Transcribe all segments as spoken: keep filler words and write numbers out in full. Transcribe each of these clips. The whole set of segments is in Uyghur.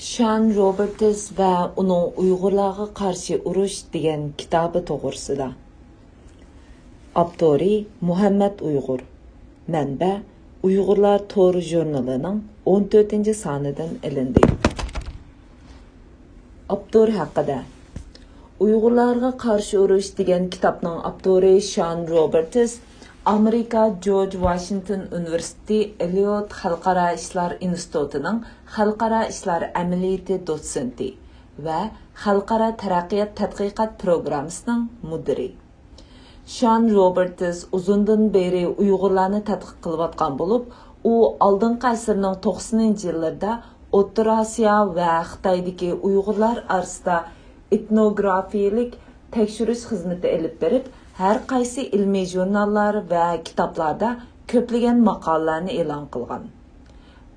شان روبېرتس ۋە ئۇنىڭ ئۇيغۇرلارغا قارشى ئۇرۇش دېگەن كىتابى توغرىسىدا. ئاپتورى مۇھەممەد ئۇيغۇر. مەنبە: ئۇيغۇرلار تور ژۇرنىلىنىڭ ئون تۆتىنچى سانىدىن ئېلىندى. ئاپتور ھەققىدە. ئۇيغۇرلارغا قارشى ئۇرۇش دېگەن كىتابنىڭ ئاپتورى شان روبېرتس ئامېرىكا جورج ۋاشىنگتون ئۇنىۋېرسىتېتى ئېلىيوت خەلقئارا ئىشلار ئىنستىتۇتىنىڭ خەلقئارا ئىشلار ئەمەلىيىتى دوتسېنتى ۋە خەلقئارا تەرەققىيات تەتقىقات پروگراممىسىنىڭ مۇدىرى. شان روبېرتس ئۇزۇندىن بېرى ئۇيغۇرلارنى تەتقىق قىلىۋاتقان بولۇپ، ئۇ ئالدىنقى ئەسىرنىڭ توقسىنىنچى يىللىرىدا ئوتتۇرا ئاسىيا ۋە خىتايدىكى ئۇيغۇرلار ئارىسىدا ئېتنوگرافىيەلىك تەكشۈرۈش خىزمىتى ئېلىپ بېرىپ، ھەر قايسى ئىلمىي ژۇرناللار ۋە كىتابلاردا كۆپلىگەن ماقالىلەرنى ئېلان قىلغان.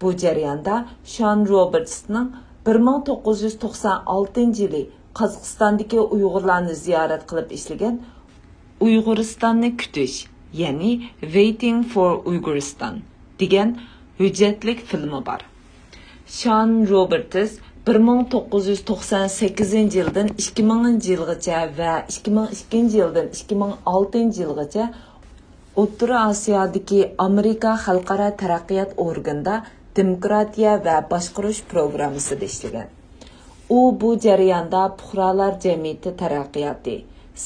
بۇ جەرياندا شان روبېرتسنىڭ بىر مىڭ توققۇز يۈز توقسان ئالتىنچى يىلى قازاقىستاندىكى ئۇيغۇرلارنى زىيارەت قىلىپ ئىشلىگەن ئۇيغۇرىستاننى كۈتۈش، يەنى Waiting for Uyghuristan دېگەن ھۆججەتلىك فىلىمى بار. شان روبېرتس بىر مىڭ توققۇز يۈز توقسان سەككىزىنچى يىلدىن ئىككى مىڭىنچى يىلغىچە ۋە ئىككى مىڭ ئىككىنچى يىلدىن ئىككى مىڭ ئالتىنچى يىلغىچە ئوتتۇرا ئاسىيادىكى ئامېرىكا خەلقئارا تەرەققىيات ئورگىنىدا دېموكراتىيە ۋە باشقۇرۇش پروگراممىسىدا ئىشلىگەن. ئۇ بۇ جەرياندا پۇقرالار جەمئىيىتى تەرەققىياتى،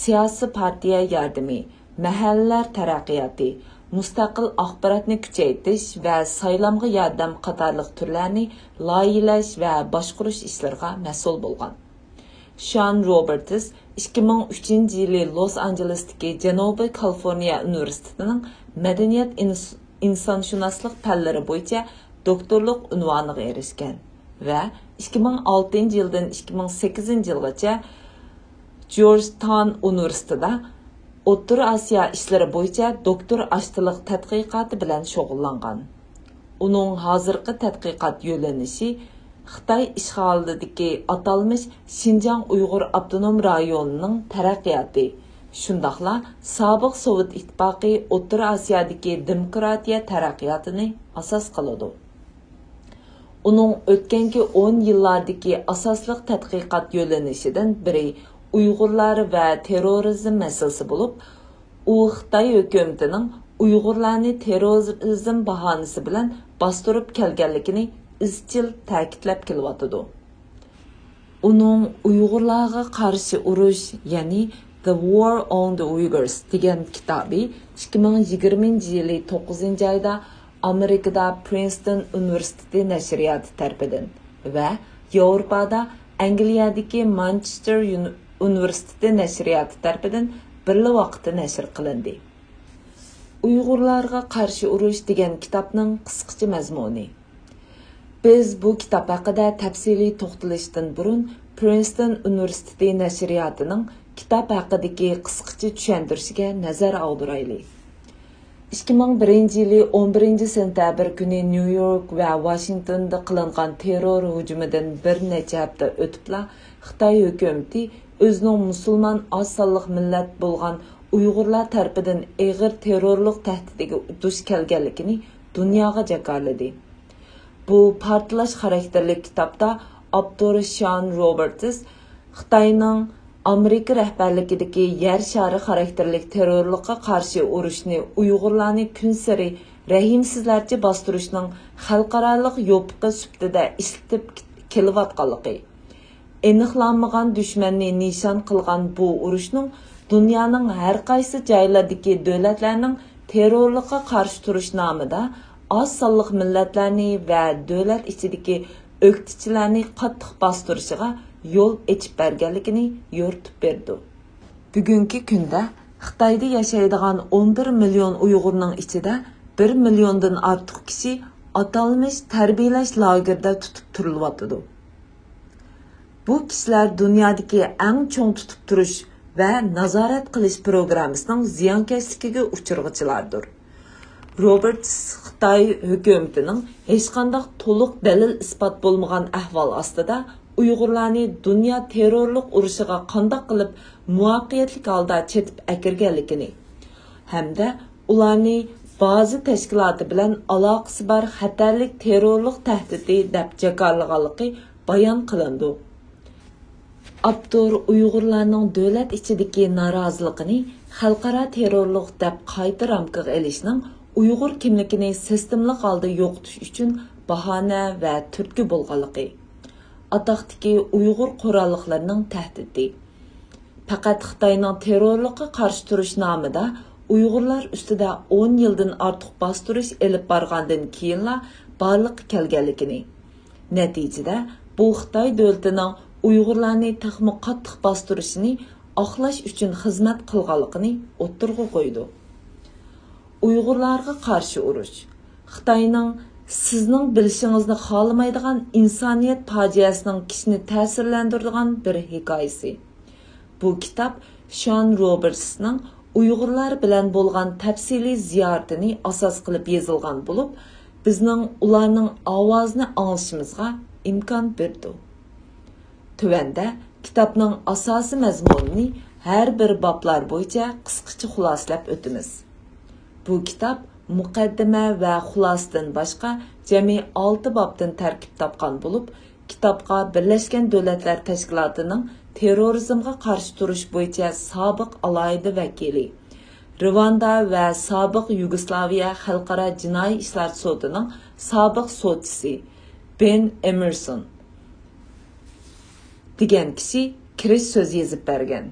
سىياسىي پارتىيە ياردىمى، مەھەللىلەر تەرەققىياتى، مۇستەقىل ئاخباراتنى كۈچەيتىش ۋە سايلامغا ياردەم قاتارلىق تۈرلەرنى لايىھەلەش ۋە باشقۇرۇش ئىشلىرىغا مەسئۇل بولغان. شان روبېرتس ئىككى مىڭ ئۈچىنچى يىلى لوس ئانژېلېستىكى جەنۇبىي كالىفورنىيە ئۇنىۋېرسىتېتىنىڭ مەدەنىيەت ئىنس-، ئىنسانشۇناسلىق پەنلىرى بويىچە دوكتورلۇق ئۇنۋانىغا ئېرىشكەن ۋە ئىككى مىڭ ئالتىنچى يىلدىن ئىككى مىڭ سەككىزىنچى يىلغىچە جورجتاۋن ئۇنىۋېرسىتېتىدا ئوتتۇرا ئاسىيا ئىشلىرى بويىچە دوكتور ئاشتىلىق تەتقىقاتى بىلەن شۇغۇللانغان. ئۇنىڭ ھازىرقى تەتقىقات يۆنىلىشى خىتاي ئىشغالىدىكى ئاتالمىش شىنجاڭ ئۇيغۇر ئاپتونوم رايونىنىڭ تەرەققىياتى، شۇنداقلا سابىق سوۋېت ئىتتىپاقى ئوتتۇرا ئاسىيادىكى دېموكراتىيە تەرەققىياتىنى ئاساس قىلىدۇ. ئۇنىڭ ئۆتكەنكى ئون يىللاردىكى ئاساسلىق تەتقىقات يۆنىلىشىدىن بىرى ئۇيغۇرلار ۋە تېررورىزم مەسىلىسى بولۇپ، ئۇ خىتاي ھۆكۈمىتىنىڭ ئۇيغۇرلارنى تېررورىزم باھانىسى بىلەن باستۇرۇپ كەلگەنلىكىنى ئىزچىل تەكىتلەپ كېلىۋاتىدۇ. ئۇنىڭ ئۇيغۇرلارغا قارشى ئۇرۇش، يەنى The War on the Uyghurs دېگەن كىتابى ئىككى مىڭ يىگىرمىنچى يىلى توققۇزىنچى ئايدا ئامېرىكىدا پرىنستون ئۇنىۋېرسىتېتى نەشرىياتى تەرىپىدىن ۋە ياۋروپادا ئەنگلىيەدىكى مانچېستېر يۇن-، ئۇنىۋېرسىتېتى نەشرىياتى تەرىپىدىن بىرلا ۋاقىتتا نەشر قىلىندى. ئۇيغۇرلارغا قارشى ئۇرۇش دېگەن كىتابنىڭ قىسقىچە مەزمۇنى. بىز بۇ كىتاب ھەققىدە تەپسىلىي توختىلىشتىن بۇرۇن، پرىنستون ئۇنىۋېرسىتېتى نەشرىياتىنىڭ كىتاب ھەققىدىكى قىسقىچە چۈشەندۈرۈشىگە نەزەر ئاغدۇرايلى. ئىككى مىڭ بىرىنچى يىلى ئون بىرىنچى سېنتەبىر كۈنى نيۇ يورك ۋە ۋاشىنگتوندا قىلىنغان تېررور ھۇجۇمىدىن بىر نەچچە ھەپتە ئۆتۈپلا، خىتاي ھۆكۈمىتى ئۆزىنىڭ مۇسۇلمان ئاز سانلىق مىللەت بولغان ئۇيغۇرلار تەرىپىدىن ئېغىر تېررورلۇق تەھدىتىگە دۇچ كەلگەنلىكىنى دۇنياغا جاكارلىدى. بۇ پارتلاش خاراكتېرلىك كىتابتا ئاپتور شان روبېرتس خىتاينىڭ ئامېرىكا رەھبەرلىكىدىكى يەر شارى خاراكتېرلىك تېررورلۇققا قارشى ئۇرۇشنى ئۇيغۇرلارنى كۈنسېرى رەھىمسىزلەرچە باستۇرۇشنىڭ خەلقئارالىق يوپۇقى سۈپىتىدە ئىشلىتىپ كېلىۋاتقانلىقى، ئېنىقلانمىغان دۈشمەننى نىشان قىلغان بۇ ئۇرۇشنىڭ دۇنيانىڭ ھەر قايسى جايلىرىدىكى دۆلەتلەرنىڭ تېررورلۇققا قارشى تۇرۇش نامىدا ئاز سانلىق مىللەتلەرنى ۋە دۆلەت ئىچىدىكى ئۆكتىچىلەرنى قاتتىق باستۇرۇشىغا يول ئېچىپ بەرگەنلىكىنى يورۇتۇپ بېرىدۇ. بۈگۈنكى كۈندە خىتايدا ياشايدىغان ئون بىر مىليون ئۇيغۇرنىڭ ئىچىدە بىر مىليوندىن ئارتۇق كىشى ئاتالمىش تەربىيەلەش لاگېرىدا تۇتۇپ تۇرۇلۇۋاتىدۇ. بۇ كىشىلەر دۇنيادىكى ئەڭ چوڭ تۇتۇپ تۇرۇش ۋە نازارەت قىلىش پروگراممىسىنىڭ زىيانكەشلىكىگە ئۇچرىغۇچىلاردۇر. روبېرتس خىتاي ھۆكۈمىتىنىڭ ھېچقانداق تولۇق دەلىل-ئىسپات بولمىغان ئەھۋال ئاستىدا ئۇيغۇرلارنى دۇنيا تېررورلۇق ئۇرۇشىغا قانداق قىلىپ مۇۋەپپەقىيەتلىك ھالدا چېتىپ ئەكىرگەنلىكىنى ھەمدە ئۇلارنى بازا تەشكىلاتى بىلەن ئالاقىسى بار خەتەرلىك تېررورلۇق تەھدىتى دەپ جاكارلىغانلىقى بايان قىلىنىدۇ. ئاپتور ئۇيغۇرلارنىڭ دۆلەت ئىچىدىكى نارازىلىقىنى خەلقئارا تېررورلۇق دەپ قايتا رامكىغا ئېلىشنىڭ ئۇيغۇر كىملىكىنى سىستېمىلىق ھالدا يوقىتىش ئۈچۈن باھانە ۋە تۈرتكە بولغانلىقى، ئاتاقتىكى ئۇيغۇر قوراللىقلىرىنىڭ تەھدىتى، پەقەت خىتاينىڭ تېررورلۇققا قارشى تۇرۇش نامىدا ئۇيغۇرلار ئۈستىدە ئون يىلدىن ئارتۇق باستۇرۇش ئېلىپ بارغاندىن كېيىنلا بارلىققا كەلگەنلىكىنى، نەتىجىدە بۇ خىتاي دۆلىتىنىڭ ئۇيغۇرلارنى تېخىمۇ قاتتىق باستۇرۇشىنى ئاقلاش ئۈچۈن خىزمەت قىلغانلىقىنى ئوتتۇرىغا قويىدۇ. ئۇيغۇرلارغا قارشى ئۇرۇش. خىتاينىڭ سىزنىڭ بىلىشىڭىزنى خالىمايدىغان ئىنسانىيەت پاجىئەسىنىڭ كىشىنى تەسىرلەندۈرىدىغان بىر ھېكايىسى. بۇ كىتاب شان روبېرتسنىڭ ئۇيغۇرلار بىلەن بولغان تەپسىلىي زىيارىتىنى ئاساس قىلىپ يېزىلغان بولۇپ، بىزنىڭ ئۇلارنىڭ ئاۋازىنى ئاڭلىشىمىزغا ئىمكان بېرىدۇ. تۆۋەندە كىتابنىڭ ئاساسىي مەزمۇنىنى ھەر بىر بابلار بويىچە قىسقىچە خۇلاسىلەپ ئۆتىمىز. بۇ كىتاب مۇقەددىمە ۋە خۇلاسىدىن باشقا جەمئىي ئالتە بابتىن تەركىب تاپقان بولۇپ، كىتابقا بىرلەشكەن دۆلەتلەر تەشكىلاتىنىڭ تېررورىزمغا قارشى تۇرۇش بويىچە سابىق ئالاھىدە ۋەكىلى، رىۋاندا ۋە سابىق يۇگوسلاۋىيە خەلقئارا جىنايى ئىشلار سوتىنىڭ سابىق سوتچىسى بېن ئېمېرسون دېگەن كىشى كىرىش سۆزى يېزىپ بەرگەن.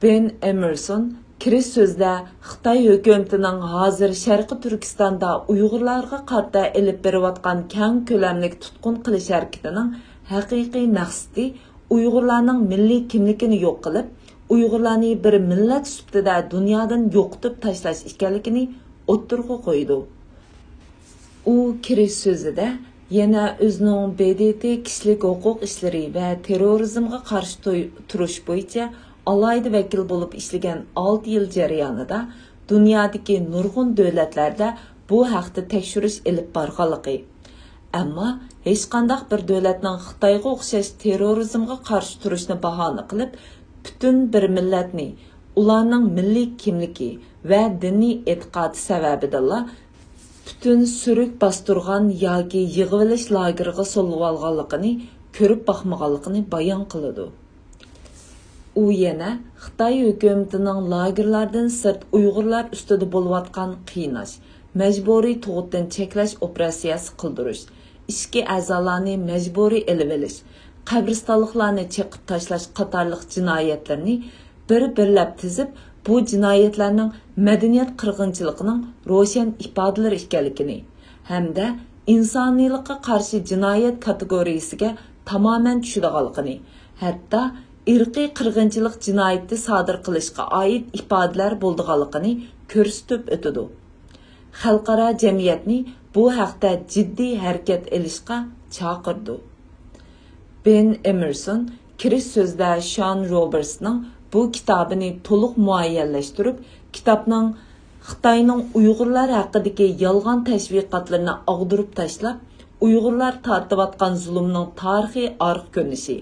بېن ئېمېرسون كىرىش سۆزىدە خىتاي ھۆكۈمىتىنىڭ ھازىر شەرقىي تۈركىستاندا ئۇيغۇرلارغا قارىتا ئېلىپ بېرىۋاتقان كەڭ كۆلەملىك تۇتقۇن قىلىش ھەرىكىتىنىڭ ھەقىقىي مەقسىتى ئۇيغۇرلارنىڭ مىللىي كىملىكىنى يوق قىلىپ، ئۇيغۇرلارنى بىر مىللەت سۈپىتىدە دۇنيادىن يوقىتىپ تاشلاش ئىكەنلىكىنى ئوتتۇرىغا قويىدۇ. ئۇ كىرىش سۆزىدە يەنە ئۆزىنىڭ ب د ت كىشىلىك ھوقۇق ئىشلىرى ۋە تېررورىزمغا قارشى توي-، تۇرۇش بويىچە ئالاھىدە ۋەكىل بولۇپ ئىشلىگەن ئالتە يىل جەريانىدا دۇنيادىكى نۇرغۇن دۆلەتلەردە بۇ ھەقتە تەكشۈرۈش ئېلىپ بارغانلىقى، ئەمما ھېچقانداق بىر دۆلەتنىڭ خىتايغا ئوخشاش تېررورىزمغا قارشى تۇرۇشنى باھانە قىلىپ، پۈتۈن بىر مىللەتنى ئۇلارنىڭ مىللىي كىملىكى ۋە دىنىي ئېتىقادى سەۋەبىدىنلا پۈتۈن سۈرۈك باستۇرغان ياكى يىغىۋېلىش لاگېرىغا سولىۋالغانلىقىنى كۆرۈپ باقمىغانلىقىنى بايان قىلىدۇ. ئۇ يەنە خىتاي ھۆكۈمىتىنىڭ لاگېرلاردىن سىرت ئۇيغۇرلار ئۈستىدە بولۇۋاتقان قىيناش، مەجبۇرىي تۇغۇتتىن چەكلەش ئوپېراتسىيەسى قىلدۇرۇش، ئىچكى ئەزالارنى مەجبۇرىي ئېلىۋېلىش، قەبرىستانلىقلارنى چېقىپ تاشلاش قاتارلىق جىنايەتلىرىنى بىر-بىرلەپ تىزىپ، بۇ جىنايەتلەرنىڭ مەدەنىيەت قىرغىنچىلىقىنىڭ روشەن ئىپادىلىرى ئىكەنلىكىنى ھەمدە ئىنسانىيلىققا قارشى جىنايەت كاتېگورىيىسىگە تامامەن چۈشىدىغانلىقىنى، ھەتتا ئىرقىي قىرغىنچىلىق جىنايىتى سادىر قىلىشقا ئائىت ئىپادىلەر بولىدىغانلىقىنى كۆرسىتىپ ئۆتىدۇ. خەلقئارا جەمئىيەتنى بۇ ھەقتە جىددىي ھەرىكەت ئېلىشقا چاقىرىدۇ. بېن ئېمېرسون كىرىش سۆزىدە شان روبېرتسنىڭ بۇ كىتابىنى تولۇق مۇئەييەنلەشتۈرۈپ، كىتابنىڭ خىتاينىڭ ئۇيغۇرلار ھەققىدىكى يالغان تەشۋىقاتلىرىنى ئاغدۇرۇپ تاشلاپ، ئۇيغۇرلار تارتىۋاتقان زۇلۇمنىڭ تارىخىي ئارقا كۆرۈنۈشى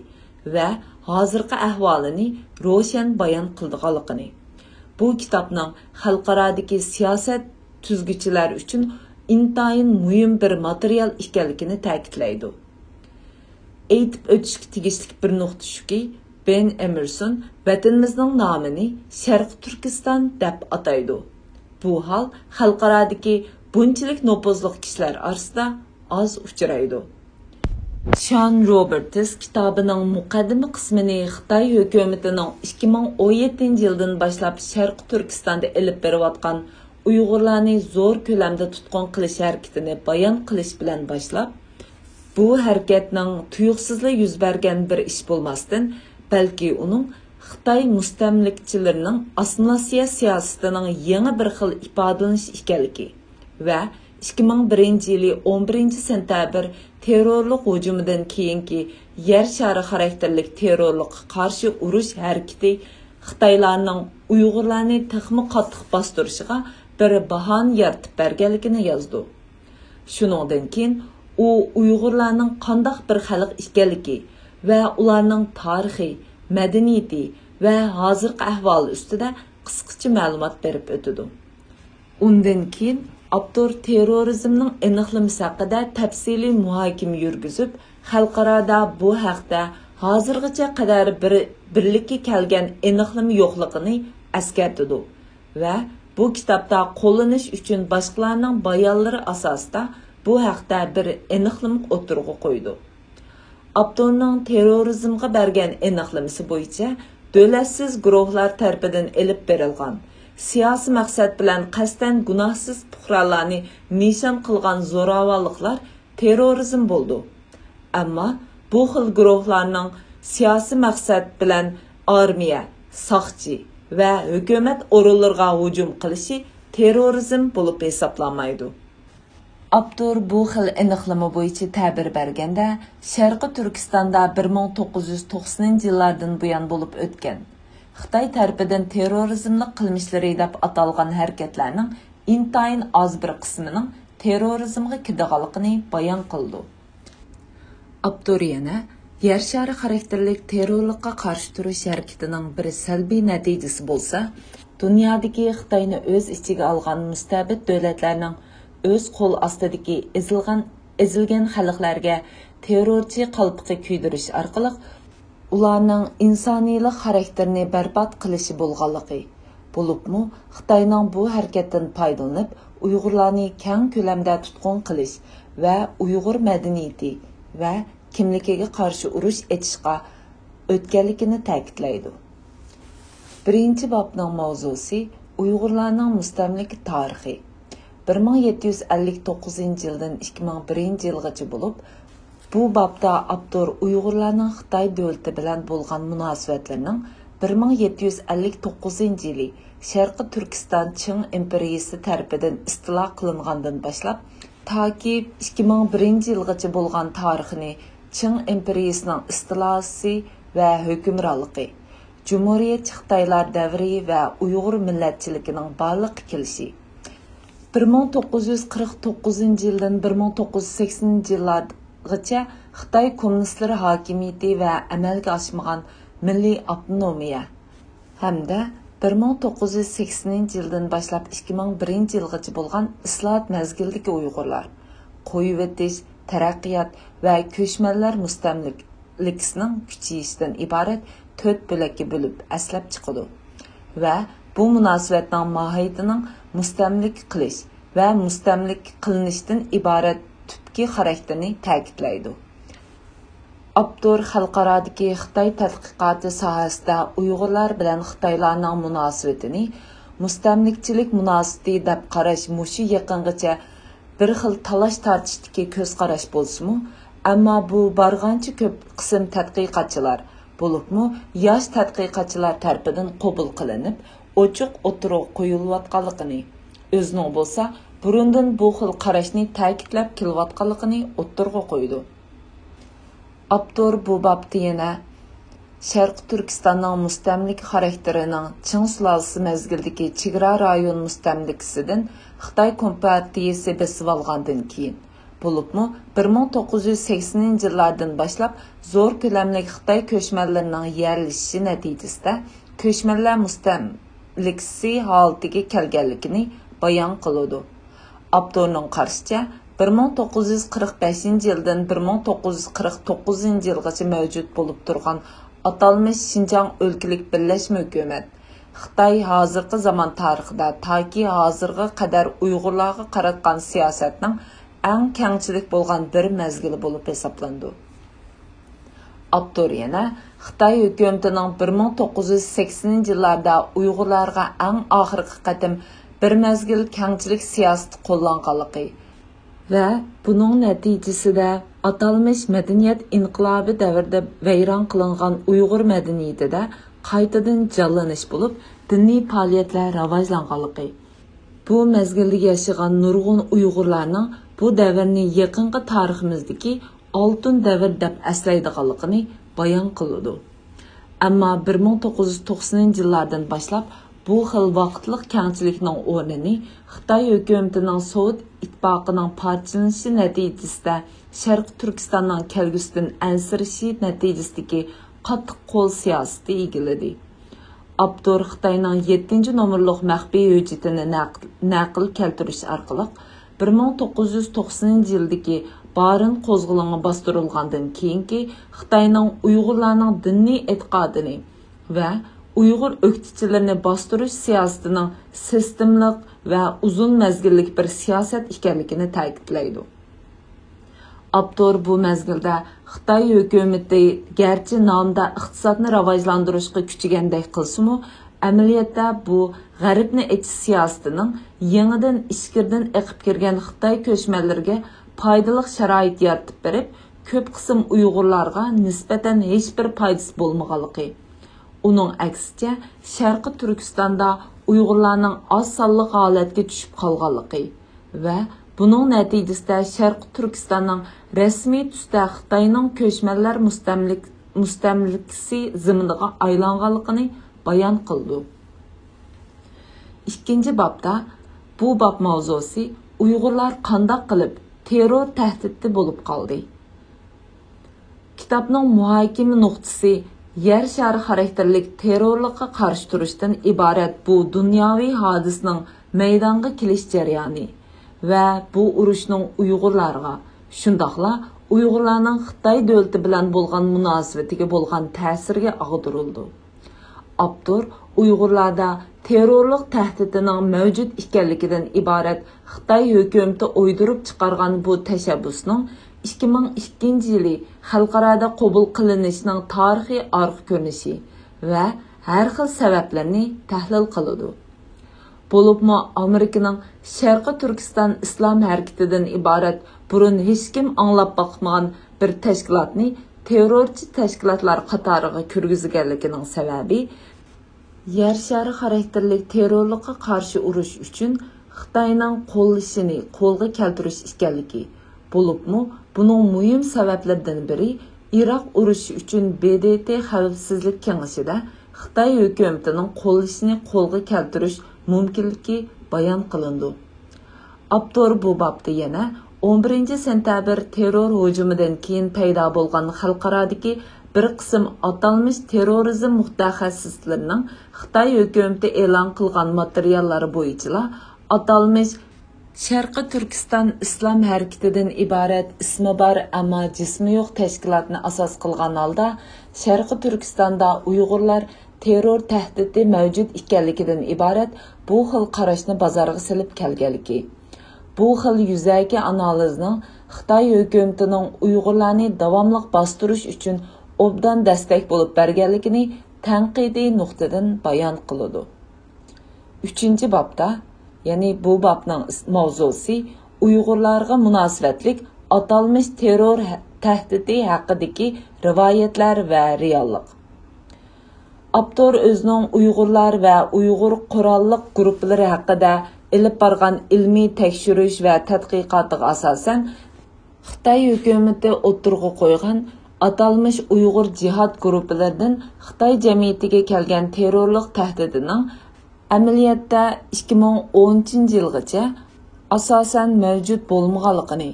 ۋە ھازىرقى ئەھۋالىنى روشەن بايان قىلىدىغانلىقىنى، بۇ كىتابنىڭ خەلقئارادىكى سىياسەت تۈزگۈچىلەر ئۈچۈن ئىنتايىن مۇھىم بىر ماتېرىيال ئىكەنلىكىنى تەكىتلەيدۇ. ئېيتىپ ئۆتۈشكە تېگىشلىك بىر نۇقتا شۇكى، بېن ئېمېرسون ۋەتىنىمىزنىڭ نامىنى شەرقىي تۈركىستان دەپ ئاتايدۇ. بۇ ھال خەلقئارادىكى بۇنچىلىك نوپۇزلۇق كىشىلەر ئارىسىدا ئاز ئۇچرايدۇ. شان روبېرتس كىتابىنىڭ مۇقەددىمە قىسمىنى خىتاي ھۆكۈمىتىنىڭ ئىككى مىڭ ئون يەتتىنچى يىلدىن باشلاپ شەرقىي تۈركىستاندا ئېلىپ بېرىۋاتقان ئۇيغۇرلارنى زور كۆلەمدە تۇتقۇن قىلىش ھەرىكىتىنى بايان قىلىش بىلەن باشلاپ، بۇ ھەرىكەتنىڭ تۇيۇقسىزلا يۈز بەرگەن بىر ئىش بولماستىن، بەلكى ئۇنىڭ خىتاي مۇستەملىكىچىلىرىنىڭ ئاسسىمىلياتسىيە سىياسىتىنىڭ يېڭى بىر خىل ئىپادىلىنىشى ئىكەنلىكى ۋە ئىككى مىڭ بىرىنچى يىلى ئون بىرىنچى سېنتەبىر تېررورلۇق ھۇجۇمىدىن كېيىنكى يەر شارى خاراكتېرلىك تېررورلۇققا قارشى ئۇرۇش ھەرىكىتى خىتايلارنىڭ ئۇيغۇرلارنى تېخىمۇ قاتتىق باستۇرۇشىغا بىر باھانە يارىتىپ بەرگەنلىكىنى يازىدۇ. شۇنىڭدىن كېيىن ئۇ ئۇيغۇرلارنىڭ قانداق بىر خەلق ئىكەنلىكى ۋە ئۇلارنىڭ تارىخى، مەدەنىيىتى ۋە ھازىرقى ئەھۋالى ئۈستىدە قىسقىچە مەلۇمات بېرىپ ئۆتىدۇ. ئۇندىن كېيىن ئاپتور تېررورىزمنىڭ ئېنىقلىمىسى ھەققىدە تەپسىلىي مۇھاكىمە يۈرگۈزۈپ، خەلقئارادا بۇ ھەقتە ھازىرغىچە قەدەر بىر بىرلىككە كەلگەن ئېنىقلىما يوقلۇقىنى ئەسكەرتىدۇ ۋە بۇ كىتابتا قوللىنىش ئۈچۈن باشقىلارنىڭ بايانلىرى ئاساسىدا بۇ ھەقتە بىر ئېنىقلىما ئوتتۇرىغا قويىدۇ. ئاپتورنىڭ تېررورىزمغا بەرگەن ئېنىقلىمىسى بويىچە، دۆلەتسىز گۇرۇھلار تەرىپىدىن ئېلىپ بېرىلغان، سىياسىي مەقسەت بىلەن قەستەن گۇناھسىز پۇقرالارنى نىشان قىلغان زوراۋانلىقلار تېررورىزم بولىدۇ. ئەمما بۇ خىل گۇرۇھلارنىڭ سىياسىي مەقسەت بىلەن ئارمىيە، ساقچى ۋە ھۆكۈمەت ئورۇنلىرىغا ھۇجۇم قىلىشى تېررورىزم بولۇپ ھېسابلانمايدۇ. ئاپتور بۇ خىل ئېنىقلىما بويىچە تەبىر بەرگەندە، شەرقىي تۈركىستاندا بىر مىڭ توققۇز يۈز توقسىنىنچى يىللاردىن بۇيان بولۇپ ئۆتكەن خىتاي تەرىپىدىن تېررورىزملىق قىلمىشلىرى دەپ ئاتالغان ھەرىكەتلەرنىڭ ئىنتايىن ئاز بىر قىسمىنىڭ تېررورىزمغا كىرىدىغانلىقىنى بايان قىلىدۇ. ئاپتور يەنە، يەر شارى خاراكتېرلىك تېررورلۇققا قارشى تۇرۇش ھەرىكىتىنىڭ بىر سەلبىي نەتىجىسى بولسا، دۇنيادىكى خىتاينى ئۆز ئىچىگە ئالغان مۇستەبىت دۆلەتلەرنىڭ ئۆز قول ئاستىدىكى ئېزىلغان، ئېزىلگەن خەلقلەرگە تېررورچى قالپىقى كىيدۈرۈش ئارقىلىق ئۇلارنىڭ ئىنسانىيلىق خاراكتېرىنى بەربات قىلىشى بولغانلىقى، بولۇپمۇ خىتاينىڭ بۇ ھەرىكەتتىن پايدىلىنىپ، ئۇيغۇرلارنى كەڭ كۆلەمدە تۇتقۇن قىلىش ۋە ئۇيغۇر مەدەنىيىتى ۋە كىملىكىگە قارشى ئۇرۇش ئېچىشقا ئۆتكەنلىكىنى تەكىتلەيدۇ. بىرىنچى بابنىڭ ماۋزۇسى ئۇيغۇرلارنىڭ مۇستەملىكە تارىخى. بىر مىڭ يەتتە يۈز ئەللىك توققۇزىنچى يىلدىن ئىككى مىڭ بىرىنچى يىلغىچە بولۇپ، بۇ بابتا ئاپتور ئۇيغۇرلارنىڭ خىتاي دۆلىتى بىلەن بولغان مۇناسىۋەتلىرىنىڭ بىر مىڭ يەتتە يۈز ئەللىك توققۇزىنچى يىلى شەرقىي تۈركىستان چىڭ ئىمپېرىيىسى تەرىپىدىن ئىستىلا قىلىنغاندىن باشلاپ، تاكى ئىككى مىڭ بىرىنچى يىلغىچە بولغان تارىخىنى چىڭ ئىمپېرىيىسىنىڭ ئىستىلاسى ۋە ھۆكۈمرانلىقى، جۇمھۇرىيەتچى خىتايلار دەۋرى ۋە ئۇيغۇر مىللەتچىلىكىنىڭ بارلىققا كېلىشى، بىر مىڭ توققۇز يۈز قىرىق توققۇزىنچى يىلدىن بىر مىڭ توققۇز يۈز سەكسىنىنچى يىللارغىچە خىتاي كوممۇنىستلىرى ھاكىمىيىتى ۋە ئەمەلگە ئاشمىغان مىللىي ئاپتونومىيە ھەمدە بىر مىڭ توققۇز يۈز سەكسىنىنچى يىلدىن باشلاپ ئىككى مىڭ بىرىنچى يىلغىچە بولغان ئىسلاھات مەزگىلىدىكى ئۇيغۇرلار، قويۇۋېتىش، تەرەققىيات ۋە كۆچمەنلەر مۇستەملىكىسىنىڭ كۈچىيىشىدىن ئىبارەت تۆت بۆلەككە بۆلۈپ ئەسلەپ چىقىدۇ ۋە بۇ مۇناسىۋەتنىڭ ماھىيىتىنىڭ مۇستەملىكە قىلىش ۋە مۇستەملىكە قىلىنىشتىن ئىبارەت تۈپكى خاراكتېرىنى تەكىتلەيدۇ. ئاپتور خەلقئارادىكى خىتاي تەتقىقاتى ساھەسىدە ئۇيغۇرلار بىلەن خىتايلارنىڭ مۇناسىۋىتىنى مۇستەملىكىچىلىك مۇناسىۋىتى دەپ قاراش مۇشۇ يېقىنغىچە بىر خىل تالاش-تارتىشتىكى كۆز قاراش بولسىمۇ، ئەمما بۇ بارغانچە كۆپ قىسىم تەتقىقاتچىلار، بولۇپمۇ ياش تەتقىقاتچىلار تەرىپىدىن قوبۇل قىلىنىپ، ئوچۇق ئوتتۇرىغا قويۇلۇۋاتقانلىقىنى، ئۆزىنىڭ بولسا بۇرۇندىن بۇ خىل قاراشنى تەكىتلەپ كېلىۋاتقانلىقىنى ئوتتۇرىغا قويىدۇ. ئاپتور بۇ بابتا يەنە شەرقىي تۈركىستاننىڭ مۇستەملىكە خاراكتېرىنىڭ چىڭ سۇلالىسى مەزگىلىدىكى چېگرا رايون مۇستەملىكىسىدىن خىتاي كومپارتىيىسى بېسىۋالغاندىن كېيىن، بولۇپمۇ بىر مىڭ توققۇز يۈز سەكسىنىنچى يىللاردىن باشلاپ زور كۆلەملىك خىتاي كۆچمەنلىرىنىڭ يەرلىشىشى نەتىجىسىدە كۆچمەنلەر مۇستەملىكىسى ھالىتىگە كەلگەنلىكىنى بايان قىلىدۇ. ئاپتورنىڭ قارىشىچە، بىر مىڭ توققۇز يۈز قىرىق بەشىنچى يىلدىن بىر مىڭ توققۇز يۈز قىرىق توققۇزىنچى يىلغىچە مەۋجۇت بولۇپ تۇرغان ئاتالمىش شىنجاڭ ئۆلكىلىك بىرلەشمە ھۆكۈمەت خىتاي ھازىرقى زامان تارىخىدا تاكى ھازىرغا قەدەر ئۇيغۇرلارغا قاراتقان سىياسەتنىڭ ئەڭ كەڭچىلىك بولغان بىر مەزگىلى بولۇپ ھېسابلىنىدۇ. ئاپتور يەنە خىتاي ھۆكۈمىتىنىڭ بىر مىڭ توققۇز يۈز سەكسىنىنچى يىللاردا ئۇيغۇرلارغا ئەڭ ئاخىرقى قېتىم بىر مەزگىل كەڭچىلىك سىياسىتى قوللانغانلىقى ۋە بۇنىڭ نەتىجىسىدە ئاتالمىش مەدەنىيەت ئىنقىلابى دەۋرىدە ۋەيران قىلىنغان ئۇيغۇر مەدەنىيىتىدە قايتىدىن جانلىنىش بولۇپ، دىنىي پائالىيەتلەر راۋاجلانغانلىقى، بۇ مەزگىلدە ياشىغان نۇرغۇن ئۇيغۇرلارنىڭ بۇ دەۋرنى يېقىنقى تارىخىمىزدىكى ئالتۇن دەۋر دەپ ئەسلەيدىغانلىقىنى بايان قىلىدۇ. ئەمما بىر مىڭ توققۇز يۈز توقسىنىنچى يىللاردىن باشلاپ بۇ خىل ۋاقىتلىق كەڭچىلىكنىڭ ئورنىنى خىتاي ھۆكۈمىتىنىڭ سوۋېت ئىتتىپاقىنىڭ پارچىلىنىشى نەتىجىسىدە شەرقىي تۈركىستاننىڭ كەلگۈسىدىن ئەنسىرىشى نەتىجىسىدىكى قاتتىق قول سىياسىتى ئىگىلىدى. ئاپتور خىتاينىڭ يەتتىنچى نومۇرلۇق مەخپىي ھۆججىتىنى نەق-، نەقىل كەلتۈرۈش ئارقىلىق، بىر مىڭ توققۇز يۈز توقسىنىنچى يىلدىكى بارىن قوزغىلىڭى باستۇرۇلغاندىن كېيىنكى خىتاينىڭ ئۇيغۇرلارنىڭ دىنىي ئېتىقادىنى ۋە ئۇيغۇر ئۆكتىچىلىرىنى باستۇرۇش سىياسىتىنىڭ سىستېمىلىق ۋە ئۇزۇن مەزگىللىك بىر سىياسەت ئىكەنلىكىنى تەكىتلەيدۇ. ئاپتور بۇ مەزگىلدە خىتاي ھۆكۈمىتى گەرچە نامدا ئىقتىسادنى راۋاجلاندۇرۇشقا كۈچىگەندەك قىلسىمۇ، ئەمەلىيەتتە بۇ غەربنى ئېچىش سىياسىتىنىڭ يېڭىدىن ئىچكىرىدىن ئېقىپ كىرگەن خىتاي كۆچمەنلىرىگە پايدىلىق شارائىت يارىتىپ بېرىپ، كۆپ قىسىم ئۇيغۇرلارغا نىسبەتەن ھېچبىر پايدىسى بولمىغانلىقى، ئۇنىڭ ئەكسىچە، شەرقىي تۈركىستاندا ئۇيغۇرلارنىڭ ئاز سانلىق ھالەتكە چۈشۈپ قالغانلىقى ۋە بۇنىڭ نەتىجىسىدە شەرقىي تۈركىستاننىڭ رەسمىي تۈستە خىتاينىڭ كۆچمەنلەر مۇستەملىك-، مۇستەملىكىسى زېمىنىغا ئايلانغانلىقىنى بايان قىلىدۇ. ئىككىنچى بابتا، بۇ باب ماۋزۇسى ئۇيغۇرلار قانداق قىلىپ تېررور تەھدىتى بولۇپ قالدى؟ كىتابنىڭ مۇھاكىمە نۇقتىسى يەر شارى خاراكتېرلىك تېررورلۇققا قارشى تۇرۇشتىن ئىبارەت بۇ دۇنياۋى ھادىسىنىڭ مەيدانغا كېلىش جەريانى ۋە بۇ ئۇرۇشنىڭ ئۇيغۇرلارغا، شۇنداقلا ئۇيغۇرلارنىڭ خىتاي دۆلىتى بىلەن بولغان مۇناسىۋىتىگە بولغان تەسىرىگە ئاغدۇرۇلىدۇ. ئاپتور ئۇيغۇرلاردا تېررورلۇق تەھدىتىنىڭ مەۋجۇت ئىكەنلىكىدىن ئىبارەت خىتاي ھۆكۈمىتى ئويدۇرۇپ چىقارغان بۇ تەشەببۇسنىڭ ئىككى مىڭ ئىككىنچى يىلى خەلقئارادا قوبۇل قىلىنىشىنىڭ تارىخىي ئارقا كۆرۈنۈشى ۋە ھەر خىل سەۋەبلىرىنى تەھلىل قىلىدۇ. بولۇپمۇ ئامېرىكىنىڭ شەرقىي تۈركىستان ئىسلام ھەرىكىتىدىن ئىبارەت بۇرۇن ھېچكىم ئاڭلاپ باقمىغان بىر تەشكىلاتنى تېررورچى تەشكىلاتلار قاتارىغا كىرگۈزگەنلىكىنىڭ سەۋەبى، يەر شارى خاراكتېرلىك تېررورلۇققا قارشى ئۇرۇش ئۈچۈن خىتاينىڭ قوللىشىنى قولغا كەلتۈرۈش ئىكەنلىكى، بولۇپمۇ بۇنىڭ مۇھىم سەۋەبلىرىدىن بىرى، ئىراق ئۇرۇشى ئۈچۈن ب د ت خەۋپسىزلىك كېڭىشىدە خىتاي ھۆكۈمىتىنىڭ قوللىشىنى قولغا كەلتۈرۈش مۇمكىنلىكى بايان قىلىنىدۇ. ئاپتور بۇ بابتا يەنە ئون بىرىنچى سېنتەبىر تېررور ھۇجۇمىدىن كېيىن پەيدا بولغان خەلقئارادىكى بىر قىسىم ئاتالمىش تېررورىزم مۇتەخەسسىسلىرىنىڭ خىتاي ھۆكۈمىتى ئېلان قىلغان ماتېرىياللار بويىچىلا ئاتالمىش شەرقىي تۈركىستان ئىسلام ھەرىكىتىدىن ئىبارەت ئىسمى بار، ئەمما جىسمى يوق تەشكىلاتنى ئاساس قىلغان ھالدا، شەرقىي تۈركىستاندا ئۇيغۇرلار تېررور تەھدىتى مەۋجۇت ئىكەنلىكىدىن ئىبارەت بۇ خىل قاراشنى بازارغا سېلىپ كەلگەنلىكى، بۇ خىل يۈزەكى ئانالىزنىڭ خىتاي ھۆكۈمىتىنىڭ ئۇيغۇرلارنى داۋاملىق باستۇرۇش ئۈچۈن ئوبدان دەستەك بولۇپ بەرگەنلىكىنى تەنقىدىي نۇقتىدىن بايان قىلىدۇ. ئۈچىنچى بابتا، يەنى بۇ بابنىڭ ئىس-، ماۋزۇسى ئۇيغۇرلارغا مۇناسىۋەتلىك ئاتالمىش تېررور ھە-، تەھدىتى ھەققىدىكى رىۋايەتلەر ۋە رېئاللىق. ئاپتور ئۆزىنىڭ ئۇيغۇرلار ۋە ئۇيغۇر قوراللىق گۇرۇپپىلىرى ھەققىدە ئېلىپ بارغان ئىلمىي تەكشۈرۈش ۋە تەتقىقاتىغا ئاساسەن، خىتاي ھۆكۈمىتى ئوتتۇرىغا قويغان ئاتالمىش ئۇيغۇر جىھاد گۇرۇپپىلىرىدىن خىتاي جەمئىيىتىگە كەلگەن تېررورلۇق تەھدىتىنىڭ ئەمەلىيەتتە ئىككى مىڭ ئونىنچى يىلغىچە ئاساسەن مەۋجۇت بولمىغانلىقىنى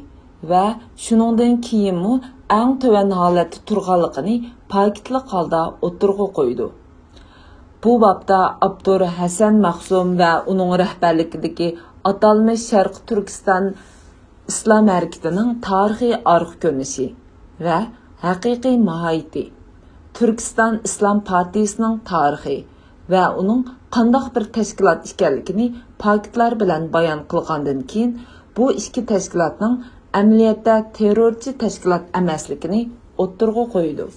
ۋە شۇنىڭدىن كېيىنمۇ ئەڭ تۆۋەن ھالەتتە تۇرغانلىقىنى پاكىتلىق ھالدا ئوتتۇرىغا قويىدۇ. بۇ بابتا ئاپتور ھەسەن مەخسۇم ۋە ئۇنىڭ رەھبەرلىكىدىكى ئاتالمىش شەرقىي تۈركىستان ئىسلام ھەرىكىتىنىڭ تارىخىي ئارقا كۆرۈنۈشى ۋە ھەقىقىي ماھىيىتى، تۈركىستان ئىسلام پارتىيىسىنىڭ تارىخى ۋە ئۇنىڭ قانداق بىر تەشكىلات ئىكەنلىكىنى پاكىتلار بىلەن بايان قىلغاندىن كېيىن، بۇ ئىككى تەشكىلاتنىڭ ئەمەلىيەتتە تېررورچى تەشكىلات ئەمەسلىكىنى ئوتتۇرىغا قويىدۇ.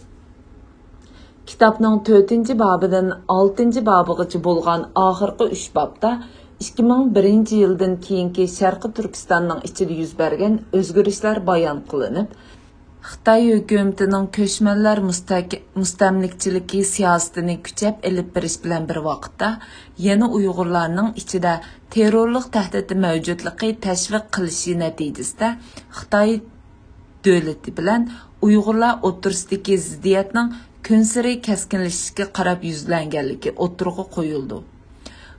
كىتابنىڭ تۆتىنچى بابىدىن ئالتىنچى بابىغىچە بولغان ئاخىرقى ئۈچ بابتا ئىككى مىڭ بىرىنچى يىلدىن كېيىنكى شەرقىي تۈركىستاننىڭ ئىچىدە يۈز بەرگەن ئۆزگىرىشلەر بايان قىلىنىپ، خىتاي ھۆكۈمىتىنىڭ كۆچمەنلەر مۇستەك-، مۇستەملىكىچىلىكى سىياسىتىنى كۈچەپ ئېلىپ بېرىش بىلەن بىر ۋاقىتتا، يەنە ئۇيغۇرلارنىڭ ئىچىدە تېررورلۇق تەھدىتى مەۋجۇتلۇقى تەشۋىق قىلىشى نەتىجىسىدە، خىتاي دۆلىتى بىلەن ئۇيغۇرلار ئوتتۇرىسىدىكى زىددىيەتنىڭ كۈنسېرى كەسكىنلىشىشكە قاراپ يۈزلەنگەنلىكى ئوتتۇرىغا قويۇلىدۇ.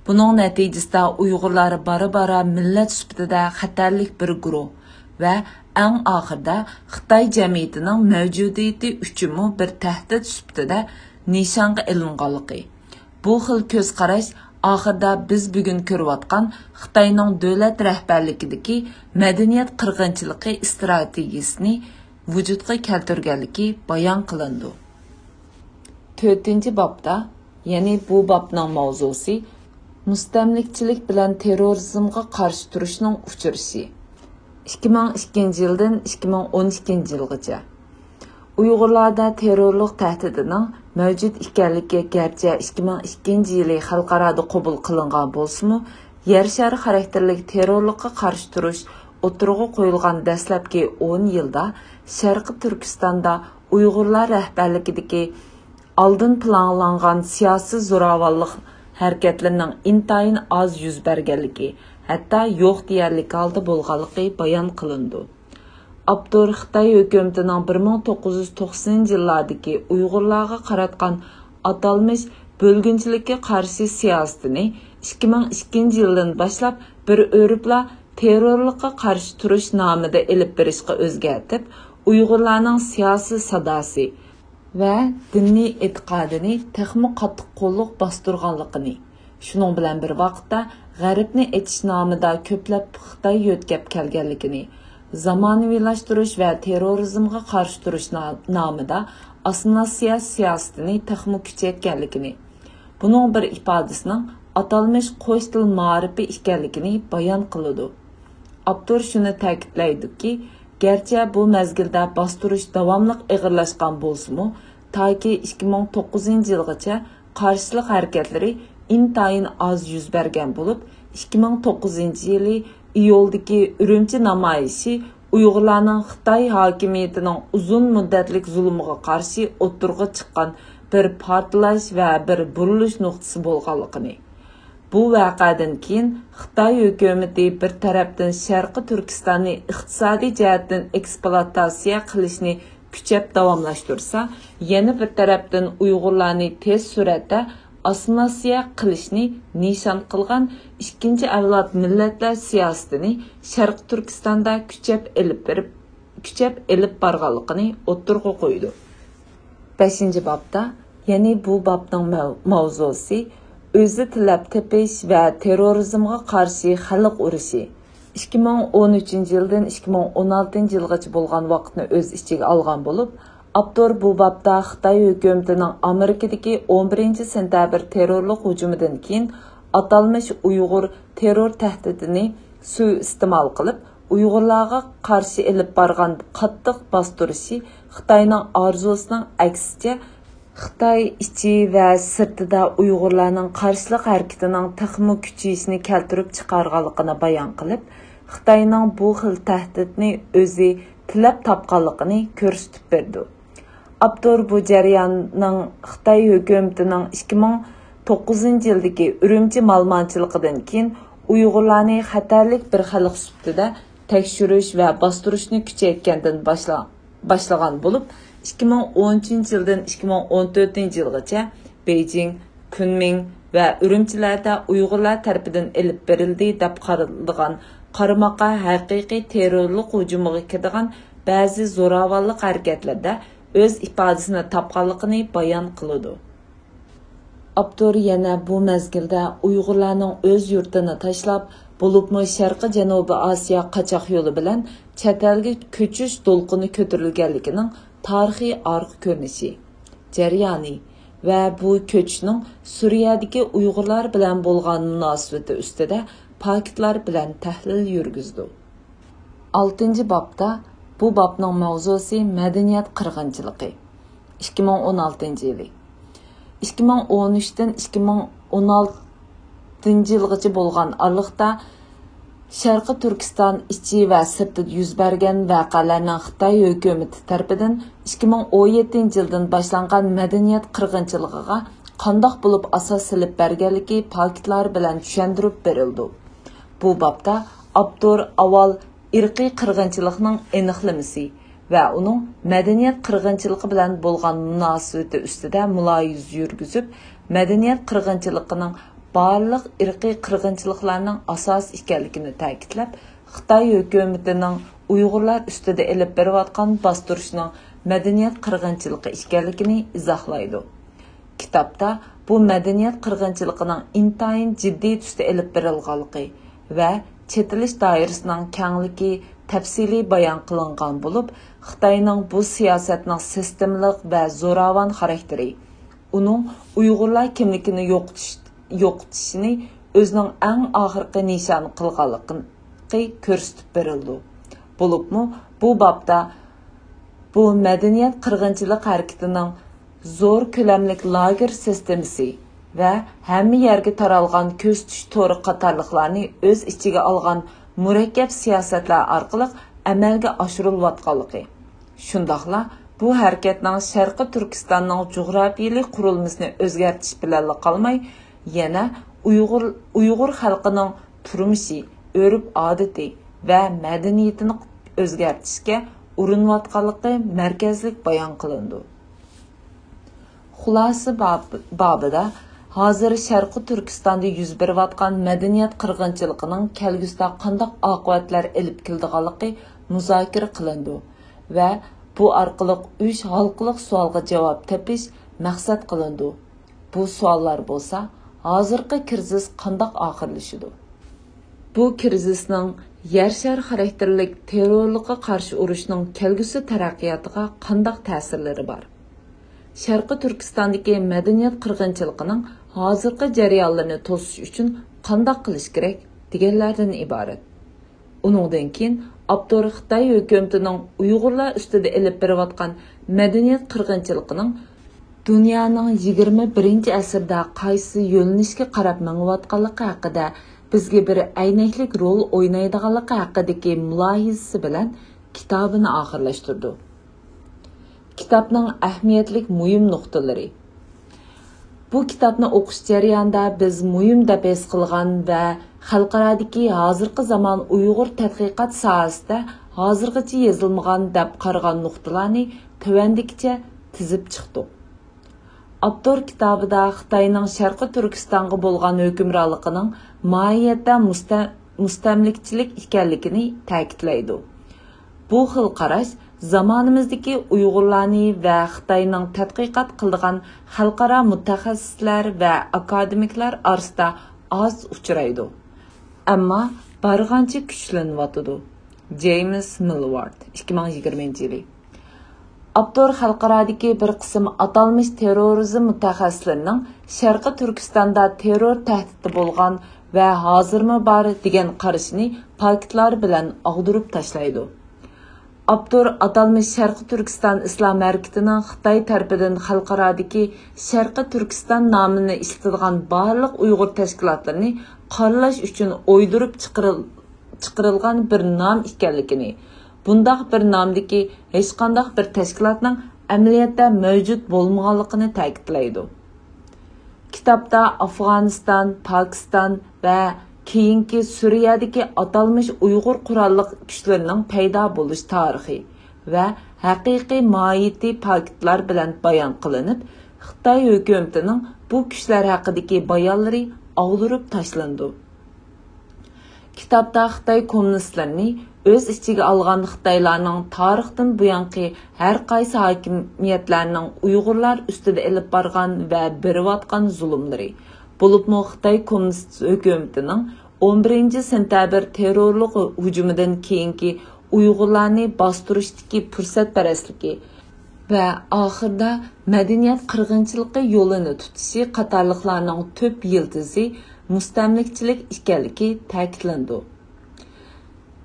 بۇنىڭ نەتىجىسىدە ئۇيغۇرلار بارا-بارا مىللەت سۈپىتىدە خەتەرلىك بىر گۇرۇھ ۋە ئەڭ ئاخىرىدا خىتاي جەمئىيىتىنىڭ مەۋجۇدىيىتى ئۈچۈنمۇ بىر تەھدىت سۈپىتىدە نىشانغا ئېلىنغانلىقى، بۇ خىل كۆز قاراش ئاخىرىدا بىز بۈگۈن كۆرۈۋاتقان خىتاينىڭ دۆلەت رەھبەرلىكىدىكى مەدەنىيەت قىرغىنچىلىقى ئىستراتېگىيىسىنى ۋۇجۇدقا كەلتۈرگەنلىكى بايان قىلىنىدۇ. تۆتىنچى بابتا، يەنى بۇ بابنىڭ ماۋزۇسى مۇستەملىكىچىلىك بىلەن تېررورىزمغا قارشى تۇرۇشنىڭ ئۇچرىشى، ئىككى مىڭ ئىككىنچى يىلدىن ئىككى مىڭ ئون ئىككىنچى يىلغىچە. ئۇيغۇرلاردا تېررورلۇق تەھدىتىنىڭ مەۋجۇت ئىكەنلىكى گەرچە ئىككى مىڭ ئىككىنچى يىلى خەلقئارادا قوبۇل قىلىنغان بولسىمۇ، يەر شارى خاراكتېرلىك تېررورلۇققا قارشى تۇرۇش ئوتتۇرىغا قويۇلغان دەسلەپكى ئون يىلدا شەرقىي تۈركىستاندا ئۇيغۇرلار رەھبەرلىكىدىكى ئالدىن پىلانلانغان سىياسىي زوراۋانلىق ھەرىكەتلىرىنىڭ ئىنتايىن ئاز يۈز بەرگەنلىكى، ھەتتا يوق دېيەرلىك ھالدا بولغانلىقى بايان قىلىنىدۇ. ئاپتور خىتاي ھۆكۈمىتىنىڭ بىر مىڭ توققۇز يۈز توقسىنىنچى يىللاردىكى ئۇيغۇرلارغا قاراتقان ئاتالمىش بۆلگۈنچىلىككە قارشى سىياسىتىنى ئىككى مىڭ ئىككىنچى يىلدىن باشلاپ بىر ئۆرۈپلا تېررورلۇققا قارشى تۇرۇش نامىدا ئېلىپ بېرىشقا ئۆزگەرتىپ، ئۇيغۇرلارنىڭ سىياسىي ساداسى ۋە دىنىي ئېتىقادىنى تېخىمۇ قاتتىق قوللۇق باستۇرغانلىقىنى، شۇنىڭ بىلەن بىر ۋاقىتتا، غەربنى ئېچىش نامىدا كۆپلەپ خىتاي يۆتكەپ كەلگەنلىكىنى، زامانىۋىلاشتۇرۇش ۋە تېررورىزمغا قارشى تۇرۇش نا-، نامىدا ئاسسىمىلياتسىيە سىياسىتىنى تېخىمۇ كۈچەيتكەنلىكىنى، بۇنىڭ بىر ئىپادىسىنىڭ ئاتالمىش قوش تىل مائارىپى ئىكەنلىكىنى بايان قىلىدۇ. ئاپتور شۇنى تەكىتلەيدۇكى، گەرچە بۇ مەزگىلدە باستۇرۇش داۋاملىق ئېغىرلاشقان بولسىمۇ، تاكى ئىككى مىڭ توققۇزىنچى يىلغىچە قارشىلىق ھەرىكەتلىرى ئىنتايىن ئاز يۈز بەرگەن بولۇپ، ئىككى مىڭ توققۇزىنچى يىلى ئىيۇلدىكى ئۈرۈمچى نامايىشى ئۇيغۇرلارنىڭ خىتاي ھاكىمىيىتىنىڭ ئۇزۇن مۇددەتلىك زۇلۇمىغا قارشى ئوتتۇرىغا چىققان بىر پارتلاش ۋە بىر بۇرۇلۇش نۇقتىسى بولغانلىقىنى، بۇ ۋەقەدىن كېيىن خىتاي ھۆكۈمىتى بىر تەرەپتىن شەرقىي تۈركىستاننى ئىقتىسادىي جەھەتتىن ئېكسپلۇئاتاتسىيە قىلىشنى كۈچەپ داۋاملاشتۇرسا، يەنە بىر تەرەپتىن ئۇيغۇرلارنى تېز سۈرئەتتە ئاسسىمىلياتسىيە قىلىشنى نىشان قىلغان ئىككىنچى ئەۋلاد مىللەتلەر سىياسىتىنى شەرقىي تۈركىستاندا كۈچەپ ئېلىپ بېرىپ، كۈچەپ ئېلىپ بارغانلىقىنى ئوتتۇرىغا قويىدۇ. بەشىنچى بابتا، يەنى بۇ بابنىڭ مەۋ-، ماۋزۇسى ئۆزى تىلەپ تېپىش ۋە تېررورىزمغا قارشى خەلق ئۇرۇشى، ئىككى مىڭ ئون ئۈچىنچى يىلدىن ئىككى مىڭ ئون ئالتىنچى يىلغىچە بولغان ۋاقىتنى ئۆز ئىچىگە ئالغان بولۇپ، ئاپتور بۇ بابتا خىتاي ھۆكۈمىتىنىڭ ئامېرىكىدىكى ئون بىرىنچى سېنتەبىر تېررورلۇق ھۇجۇمىدىن كېيىن ئاتالمىش ئۇيغۇر تېررور تەھدىتىنى سۇيىئىستېمال قىلىپ، ئۇيغۇرلارغا قارشى ئېلىپ بارغان قاتتىق باستۇرۇشى خىتاينىڭ ئارزۇسىنىڭ ئەكسىچە، خىتاي ئىچى ۋە سىرتىدا ئۇيغۇرلارنىڭ قارشىلىق ھەرىكىتىنىڭ تېخىمۇ كۈچىيىشىنى كەلتۈرۈپ چىقارغانلىقىنى بايان قىلىپ، خىتاينىڭ بۇ خىل تەھدىتنى ئۆزى تىلەپ تاپقانلىقىنى كۆرسىتىپ بېرىدۇ. ئاپتور بۇ جەرياننىڭ خىتاي ھۆكۈمىتىنىڭ ئىككى مىڭ توققۇزىنچى يىلدىكى ئۈرۈمچى مالىمانچىلىقىدىن كېيىن ئۇيغۇرلارنى خەتەرلىك بىر خەلق سۈپىتىدە تەكشۈرۈش ۋە باستۇرۇشنى كۈچەيتكەندىن باشلا-، باشلىغان بولۇپ، ئىككى مىڭ ئون ئۈچىنچى يىلدىن ئىككى مىڭ ئون تۆتىنچى يىلغىچە بېيجىڭ، كۈنمىڭ ۋە ئۈرۈمچىلەردە ئۇيغۇرلار تەرىپىدىن ئېلىپ بېرىلدى دەپ قارىلىدىغان قارىماققا ھەقىقىي تېررورلۇق ھۇجۇمىغا كىرىدىغان بەزى زوراۋانلىق ھەرىكەتلىرىدە ئۆز ئىپادىسىنى تاپقانلىقىنى بايان قىلىدۇ. ئاپتور يەنە بۇ مەزگىلدە ئۇيغۇرلارنىڭ ئۆز يۇرتىنى تاشلاپ، بولۇپمۇ شەرقىي جەنۇبىي ئاسىيا قاچاق يولى بىلەن چەت ئەلگە كۆچۈش دولقۇنى كۆتۈرۈلگەنلىكىنىڭ تارىخىي ئارقا كۆرۈنۈشى، جەريانى ۋە بۇ كۆچۈشنىڭ سۈرىيەدىكى ئۇيغۇرلار بىلەن بولغان مۇناسىۋىتى ئۈستىدە پاكىتلار بىلەن تەھلىل يۈرگۈزىدۇ. ئالتىنچى بابتا، بۇ بابنىڭ ماۋزۇسى مەدەنىيەت قىرغىنچىلىقى. ئىككى مىڭ ئون ئالتىنچى يىلى. ئىككى مىڭ ئون ئۈچتىن ئىككى مىڭ ئون ئالتىنچى يىلغىچە بولغان ئارىلىقتا شەرقىي تۈركىستان ئىچى ۋە سىرتىدا يۈز بەرگەن ۋەقەلەرنىڭ خىتاي ھۆكۈمىتى تەرىپىدىن ئىككى مىڭ ئون يەتتىنچى يىلدىن باشلانغان مەدەنىيەت قىرغىنچىلىقىغا قانداق بولۇپ ئاساس سېلىپ بەرگەنلىكى پاكىتلار بىلەن چۈشەندۈرۈپ بېرىلىدۇ. بۇ بابتا ئاپتور ئاۋۋال ئىرقىي قىرغىنچىلىقنىڭ ئېنىقلىمىسى ۋە ئۇنىڭ مەدەنىيەت قىرغىنچىلىقى بىلەن بولغان مۇناسىۋىتى ئۈستىدە مۇلاھىزە يۈرگۈزۈپ، مەدەنىيەت قىرغىنچىلىقىنىڭ بارلىق ئىرقىي قىرغىنچىلىقلارنىڭ ئاساسى ئىكەنلىكىنى تەكىتلەپ، خىتاي ھۆكۈمىتىنىڭ ئۇيغۇرلار ئۈستىدە ئېلىپ بېرىۋاتقان باستۇرۇشنىڭ مەدەنىيەت قىرغىنچىلىقى ئىكەنلىكىنى ئىزاھلايدۇ. كىتابتا بۇ مەدەنىيەت قىرغىنچىلىقىنىڭ ئىنتايىن جىددىي تۈستە ئېلىپ بېرىلغانلىقى ۋە چېتىلىش دائىرىسىنىڭ كەڭلىكى تەپسىلىي بايان قىلىنغان بولۇپ، خىتاينىڭ بۇ سىياسەتنىڭ سىستېمىلىق ۋە زوراۋان خاراكتېرى، ئۇنىڭ ئۇيغۇرلار كىملىكىنى يوقىتىش، يوقىتىشىنى ئۆزىنىڭ ئەڭ ئاخىرقى نىشانى قىلغانلىقى كۆرسىتىپ بېرىلىدۇ. بولۇپمۇ بۇ بابتا بۇ مەدەنىيەت قىرغىنچىلىق ھەرىكىتىنىڭ زور كۆلەملىك لاگېر سىستېمىسى ۋە ھەممە يەرگە تارالغان كۆزىتىش تورى قاتارلىقلارنى ئۆز ئىچىگە ئالغان مۇرەككەپ سىياسەتلەر ئارقىلىق ئەمەلگە ئاشۇرۇلۇۋاتقانلىقى، شۇنداقلا بۇ ھەرىكەتنىڭ شەرقىي تۈركىستاننىڭ جۇغراپىيىلىك قۇرۇلمىسىنى ئۆزگەرتىش بىلەنلا قالماي، يەنە ئۇيغۇر، ئۇيغۇر خەلقىنىڭ تۇرمۇشى، ئۆرپ-ئادىتى ۋە مەدەنىيىتىنى ئۆزگەرتىشكە ئۇرۇنۇۋاتقانلىقى مەركەزلىك بايان قىلىنىدۇ. خۇلاسە باب-، بابىدا ھازىر شەرقىي تۈركىستاندا يۈز بېرىۋاتقان مەدەنىيەت قىرغىنچىلىقىنىڭ كەلگۈسىدە قانداق ئاقىۋەتلەر ئېلىپ كېلىدىغانلىقى مۇزاكىرە قىلىنىدۇ ۋە بۇ ئارقىلىق ئۈچ ھالقىلىق سوئالغا جاۋاب تېپىش مەقسەت قىلىنىدۇ. بۇ سوئاللار بولسا، ھازىرقى كىرىزىس قانداق ئاخىرلىشىدۇ؟ بۇ كىرىزىسنىڭ يەر شارى خاراكتېرلىك تېررورلۇققا قارشى ئۇرۇشنىڭ كەلگۈسى تەرەققىياتىغا قانداق تەسىرلىرى بار؟ شەرقىي تۈركىستاندىكى مەدەنىيەت قىرغىنچىلىقىنىڭ ھازىرقى جەريانلىرىنى توسۇش ئۈچۈن قانداق قىلىش كېرەك؟ دېگەنلەردىن ئىبارەت. ئۇنىڭدىن كېيىن ئاپتور خىتاي ھۆكۈمىتىنىڭ ئۇيغۇرلار ئۈستىدە ئېلىپ بېرىۋاتقان مەدەنىيەت قىرغىنچىلىقىنىڭ دۇنيانىڭ يىگىرمە بىرىنچى ئەسىردە قايسى يۆنىلىشكە قاراپ مېڭىۋاتقانلىقى ھەققىدە بىزگە بىر ئەينەكلىك رول ئوينايدىغانلىقى ھەققىدىكى مۇلاھىزىسى بىلەن كىتابىنى ئاخىرلاشتۇرىدۇ. كىتابنىڭ ئەھمىيەتلىك مۇھىم نۇقتىلىرى. بۇ كىتابنى ئوقۇش جەريانىدا بىز مۇھىم دەپ ھېس قىلغان ۋە خەلقئارادىكى ھازىرقى زامان ئۇيغۇر تەتقىقات ساھەسىدە ھازىرغىچە يېزىلمىغان دەپ قارىغان نۇقتىلارنى تۆۋەندىكىچە تىزىپ چىقتۇق. ئاپتور كىتابىدا خىتاينىڭ شەرقىي تۈركىستانغا بولغان ھۆكۈمرانلىقىنىڭ ماھىيەتتە مۇستە-، مۇستەملىكىچىلىك ئىكەنلىكىنى تەكىتلەيدۇ. بۇ خىل قاراش زامانىمىزدىكى ئۇيغۇرلارنى ۋە خىتاينىڭ تەتقىقات قىلىدىغان خەلقئارا مۇتەخەسسىسلەر ۋە ئاكادېمىكلار ئارىسىدا ئاز ئۇچرايدۇ. ئەمما بارغانچە كۈچلىنىۋاتىدۇ. جېيمىس مىلۋارد، ئىككى مىڭ يىگىرمىنچى يىلى. ئاپتور خەلقئارادىكى بىر قىسىم ئاتالمىش تېررورىزم مۇتەخەسسىسلىرىنىڭ شەرقىي تۈركىستاندا تېررور تەھدىتى بولغان ۋە ھازىرمۇ بار دېگەن قارىشىنى پاكىتلار بىلەن ئاغدۇرۇپ تاشلايدۇ. ئاپتور ئاتالمىش شەرقىي تۈركىستان ئىسلام ھەرىكىتىنىڭ خىتاي تەرىپىدىن خەلقئارادىكى شەرقىي تۈركىستان نامىنى ئىشلىتىدىغان بارلىق ئۇيغۇر تەشكىلاتلىرىنى قارىلاش ئۈچۈن ئويدۇرۇپ چىقىرىل-، چىقىرىلغان بىر نام ئىكەنلىكىنى، بۇنداق بىر نامدىكى ھېچقانداق بىر تەشكىلاتنىڭ ئەمەلىيەتتە مەۋجۇت بولمىغانلىقىنى تەكىتلەيدۇ. كىتابتا ئافغانىستان، پاكىستان ۋە كېيىنكى سۈرىيەدىكى ئاتالمىش ئۇيغۇر قوراللىق كۈچلىرىنىڭ پەيدا بولۇش تارىخى ۋە ھەقىقىي ماھىيىتى پاكىتلار بىلەن بايان قىلىنىپ، خىتاي ھۆكۈمىتىنىڭ بۇ كۈچلەر ھەققىدىكى بايانلىرى ئاغدۇرۇپ تاشلىنىدۇ. كىتابتا خىتاي كوممۇنىستلىرىنى ئۆز ئىچىگە ئالغان خىتايلارنىڭ تارىختىن بۇيانقى ھەر قايسى ھاكىمىيەتلەرنىڭ ئۇيغۇرلار ئۈستىدە ئېلىپ بارغان ۋە بېرىۋاتقان زۇلۇملىرى، بولۇپمۇ خىتاي كوممۇنىست ھۆكۈمىتىنىڭ ئون بىرىنچى سېنتەبىر تېررورلۇق ھۇجۇمىدىن كېيىنكى ئۇيغۇرلارنى باستۇرۇشتىكى پۇرسەتپەرەسلىكى، ۋە ئاخىرىدا مەدەنىيەت قىرغىنچىلىقى يولىنى تۇتۇشى قاتارلىقلارنىڭ تۈپ يىلتىزى مۇستەملىكىچىلىك ئىكەنلىكى تەكىتلىنىدۇ.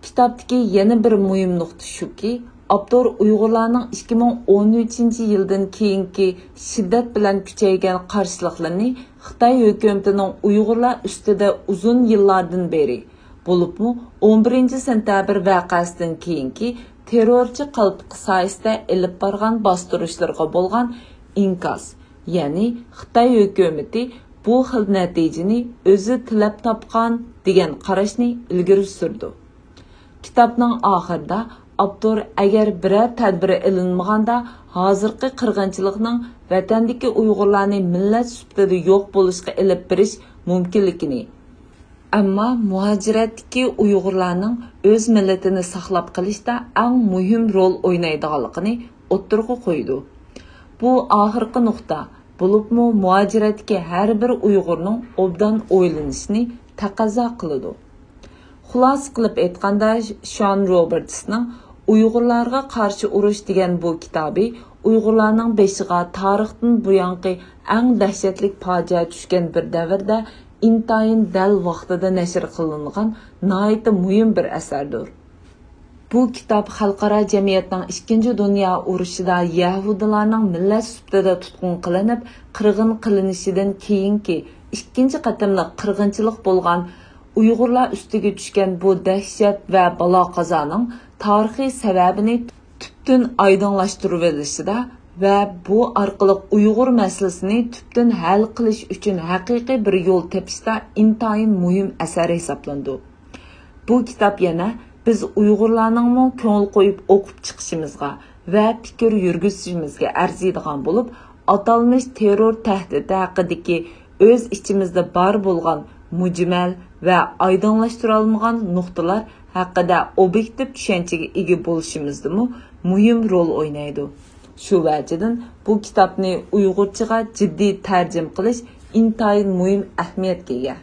كىتابتىكى يەنە بىر مۇھىم نۇقتا شۇكى، ئاپتور ئۇيغۇرلارنىڭ ئىككى مىڭ ئون ئۈچىنچى يىلدىن كېيىنكى شىددەت بىلەن كۈچەيگەن قارشىلىقلىرىنى خىتاي ھۆكۈمىتىنىڭ ئۇيغۇرلار ئۈستىدە ئۇزۇن يىللاردىن بېرى، بولۇپمۇ ئون بىرىنچى سېنتەبىر ۋەقەسىدىن كېيىنكى تېررورچى قالپىقى سايىسىدە ئېلىپ بارغان باستۇرۇشلىرىغا بولغان ئىنكاس، يەنى خىتاي ھۆكۈمىتى بۇ خىل نەتىجىنى ئۆزى تىلەپ تاپقان دېگەن قاراشنى ئىلگىرى سۈرىدۇ. كىتابنىڭ ئاخىرىدا ئاپتور ئەگەر بىرەر تەدبىر ئېلىنمىغاندا، ھازىرقى قىرغىنچىلىقنىڭ ۋەتەندىكى ئۇيغۇرلارنى مىللەت سۈپىتىدە يوق بولۇشقا ئېلىپ بېرىش مۇمكىنلىكىنى، ئەمما مۇھاجىرەتتىكى ئۇيغۇرلارنىڭ ئۆز مىللىتىنى ساقلاپ قېلىشتا ئەڭ مۇھىم رول ئوينايدىغانلىقىنى ئوتتۇرىغا قويىدۇ. بۇ ئاخىرقى نۇقتا بولۇپمۇ مۇھاجىرەتتىكى ھەر بىر ئۇيغۇرنىڭ ئوبدان ئويلىنىشىنى تەقەززا قىلىدۇ. خۇلاسە قىلىپ ئېيتقاندا، شون روبېرتسنىڭ ئۇيغۇرلارغا قارشى ئۇرۇش دېگەن بۇ كىتابى ئۇيغۇرلارنىڭ بېشىغا تارىختىن بۇيانقى ئەڭ دەھشەتلىك پاجىئە چۈشكەن بىر دەۋردە ئىنتايىن دەل ۋاقتىدا نەشر قىلىنغان ناھايىتى مۇھىم بىر ئەسەردۇر. بۇ كىتاب خەلقئارا جەمئىيەتنىڭ ئىككىنچى دۇنيا ئۇرۇشىدا يەھۇدىيلارنىڭ مىللەت سۈپىتىدە تۇتقۇن قىلىنىپ، قىرغىن قىلىنىشىدىن كېيىنكى ئىككىنچى قېتىملىق قىرغىنچىلىق بولغان ئۇيغۇرلار ئۈستىگە چۈشكەن بۇ دەھشەت ۋە بالا-قازانىڭ تارىخىي سەۋەبىنى تۈپتىن ئايدىڭلاشتۇرۇۋېلىشىدا ۋە بۇ ئارقىلىق ئۇيغۇر مەسىلىسىنى تۈپتىن ھەل قىلىش ئۈچۈن ھەقىقىي بىر يول تېپىشتا ئىنتايىن مۇھىم ئەسەر ھېسابلىنىدۇ. بۇ كىتاب يەنە بىز ئۇيغۇرلارنىڭمۇ كۆڭۈل قويۇپ ئوقۇپ چىقىشىمىزغا ۋە پىكىر يۈرگۈزۈشىمىزگە ئەرزىيدىغان بولۇپ، ئاتالمىش تېررور تەھدىتى ھەققىدىكى ئۆز ئىچىمىزدە بار بولغان مۈجمەل ۋە ئايدىڭلاشتۇرالمىغان نۇقتىلار ھەققىدە ئوبيېكتىپ چۈشەنچىگە ئىگە بولۇشىمىزدىمۇ مۇھىم رول ئوينايدۇ. شۇ ۋەجىدىن بۇ كىتابنى ئۇيغۇرچىغا جىددىي تەرجىمە قىلىش ئىنتايىن مۇھىم ئەھمىيەتكە ئىگە.